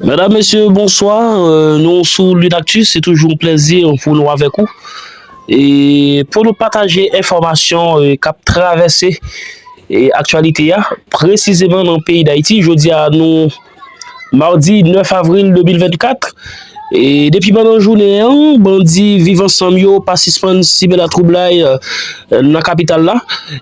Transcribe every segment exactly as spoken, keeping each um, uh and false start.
Medam, mesye, bonswa. Euh, nou sou Lune Actu, se toujou yon plèzi pou nou avèk ou. E pou nou pataje enfòmasyon, euh, k ap travèse, e aktyalite a, presizeman nan peyi Dayiti. Jodi a, nou madi nèf avril de mil vennkat. E depi pandan jounen an, bandi Viv Ansanm yo pa sispann simen latwoublay, euh, nan kapital la.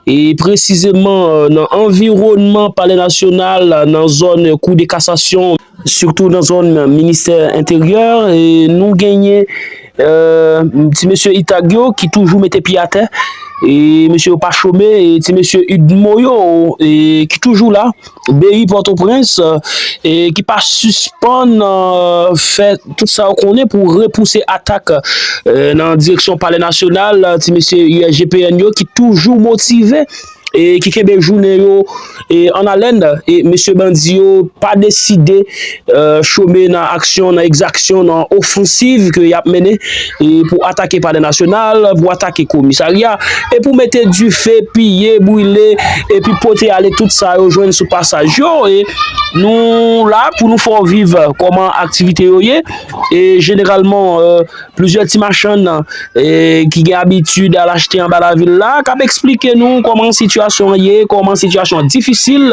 E presizeman, euh, nan anviwònman Palè Nasyonal, nan zòn Kou de Kasasyon, sitou nan zòn Ministè Enteryè, e nou genyen, euh, ti mesye Itag yo ki toujou mete pye atè. E mesye yo pa chome, e ti mesye UDMO yo, e ki toujou la, B I Pòtoprens, e ki pa sispann, euh, fè tout sa yo konnen pou repouse atak, euh, nan direksyon Palè Nasyonal, ti mesye U S G P N yo ki toujou motive e ki kenbe jounen yo, e, an alèn, e mesye bandi yo pa deside, euh, chome nan aksyon, nan egzaksyon, nan ofansiv ke y ap mennen, e pou atake Palè Nasyonal, pou atake komisarya, e pou mete dife, piye, brile, epi pote ale tout sa yo jwenn sou pasaj yo. E nou la pou nou fè w viv kòman aktivite yo ye. E jeneralman, euh, plizyè ti machann, e, ki gen abitid al achte anba lavil la, k ap eksplike nou kòman sitiyasyon an ye, kòman sitiyasyon an difisil,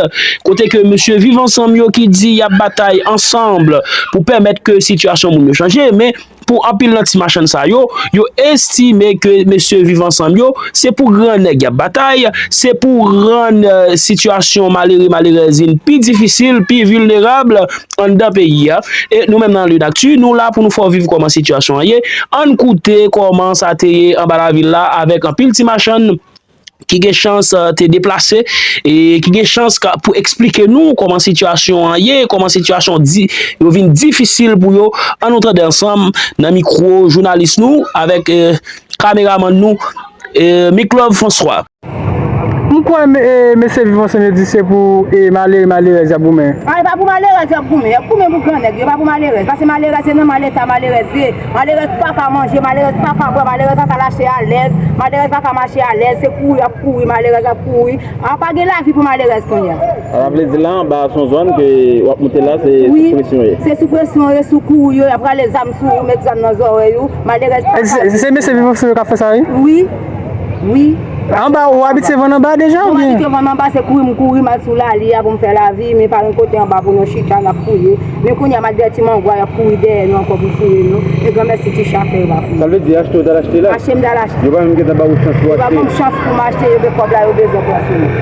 kote ke mesye Viv Ansanm yo ki di y ap batay ansanm pou pèmèt ke sitiyasyon moun yo chanje, men pou anpil nan ti machann sa yo, yo estime ke mesye Viv Ansanm yo, se pou grannèg y ap batay, se pou rann, euh, sitiyasyon malere, malerèz vin pi difisil, pi vilnerab anndan peyi a. E nou menm nan Lune Actu, nou la pou nou fè w viv kòman sitiyasyon an ye. Ann koute kòman sa te ye anba lavil la avèk anpil ti machann ki gen chans, euh, te deplase e ki gen chans ka, pou eksplike nou kòman sitiyasyon an ye, kòman sitiyasyon di, yo vin difisil pou yo. Ann nou tande ansanm nan mikwo jounalis nou avèk, euh, kameramann nou, euh, Miclove François. M kwè, e, mesye Viv Ansanm yo di se pou, e, malere, malerèz y ap goumen. A, e pa pou malerèz y ap goumen. Y ap goumen pou grannèg. E pa pou malerèz. Paske malerèz, se nan mal eta malerèz ye. Malerèz pa ka manje, malerèz pa ka bwè, malerèz pa ka mache alèz, malerèz pa ka mache alèz. Se kouri y ap kouri, malerèz ap kouri. A, pa gen lavi pou malerèz kounye a. Sa vle di la, anba a se yon zòn ke w ap moute la, se sou presyon ye. Wi, se sou presyon ye, sou kouri yo, y ap rale zam sou ou, met zam nan zòrèy ou. Malerèz pa ka. Se, se mesye Viv Ansanm yo k ap fè sa, wi? Wi. Wi. Anba, ou abitye vann anba deja, oubyen? Mwen abitye vann anba, se kouri m kouri, m al sou lali a pou m fè lavi, men pa gen kote anba pou nou chita, n ap fouye. Men kounye a, m advèti mangwa, y ap kouri dèyè nou ankò pou fouye nou. E granmèsi ti chafè yo pa fouye. Sa vle di, achte w t al achte la? Achte m t al achte. Yo pa menm gentan ba ou chans pou w achte? Yo pa ban m chans pou m achte, yo gen kòb la, yo bezwen pran sou mwen.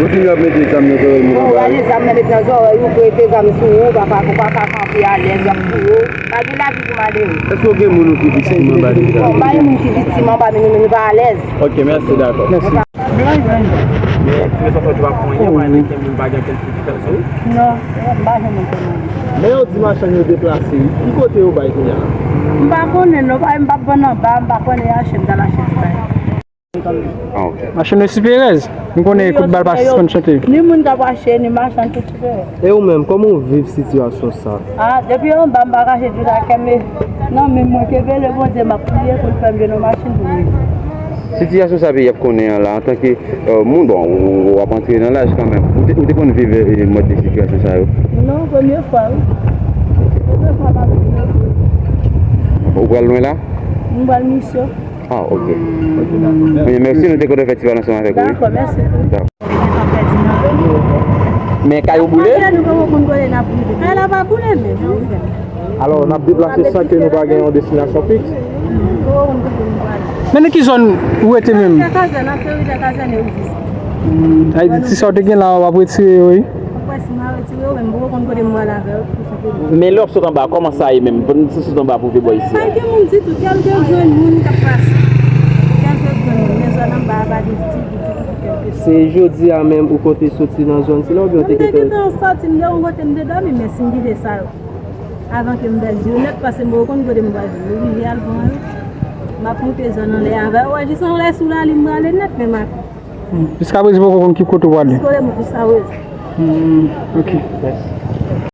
Kontinye ap mete zam nan zòrèy moun anba. Bon, rale zam nan, met nan zòrèy ou, pou ete zam sou ou, pa, pa, pa ka kanpe alèz, y ap fouye w. Pa gen lavi pou malere. Èske w gen moun ou ki viktim anba deja? Bon, m pa gen moun ki viktim anba, men nou menm nou pa alèz. Ok, mèsi, dakò. Mèsi. Men ti mesye sa w te pa pran anyen, pa gen moun, pa gen ankenn pwoteksyon sou ou? Non, m pa janm ankenn moun. Men yo di machann yo deplase, wi. Ki kote yo bay kounye a? M pa konnen, non, pa, m p ap vann anba, m pa konnen, achte m t al achte ti bagay. Ah, ok. Machann yo sou Perez. M konnen kout bal pa sispann chante. Ni moun k ap achte, ni machann tout sou Perez. E ou menm, kòman w viv sitiyasyon sa? Ah, depi anba, m pa kache tout a kè m nan men mwen, ke vle Bondye, m ap priye pou l fè m jwenn yon machin pou m viv. Sitiyasyon sa peyi ap konnen an la, antanke, euh, moun, bon, ou, w ap antre nan laj kanmenm. Ou te, ou te konn viv, euh, mòd de sitiyasyon sa yo? Non, premye fwa, wi. Premye fwa m ap viv. Ou pral lwen la? M pral misyon. Ah, ok. Ok, dakò. Mèsi, nou te kontan fè ti pale ansanm avèk ou, wi. Dakò, mèsi tou. Dakò. Men kay ou boule? Kay la, nou poko konn kote n ap rive. Kay la pa boule menm, nou fè. Alò, n ap deplase san ke nou pa gen yon destinasyon fiks. Nou poko konn kote nou prale. Men nan ki zòn ou rete menm? Nan kazèn, nan koride kazèn e ouvri. Hmm, sa vle di, ti sa w te gen la, w ap retire yo, wi. Mwen kwè si m a retire yo, men m poko konn kote m pral avè yo. Men lè w ap sot anba, kòman sa ye menm? Pandan w sot anba pou vin bò isi a? Pa gen moun ditou, kèlke grenn moun k ap pase. Kèlke grenn moun, men zòn anba a pa gen ditou, ditou, kèlke swa. Se jodi a menm ou konte soti nan zòn sila oubyen ou te gentan? M te gentan soti, m te yon kote m te dòmi, men si m kite sa yo, avan ke m pèdi yo nèt, paske m poko konn kote m pral vin. M oblije al pran yo. M ap moute zòn anlè a. Avè yo, wè, jis anlè sou lali m prale nèt, men m ap Hmm. Jiskaprezan, poko konn ki kote w ale. Jiskaprezan. Hmm, ok.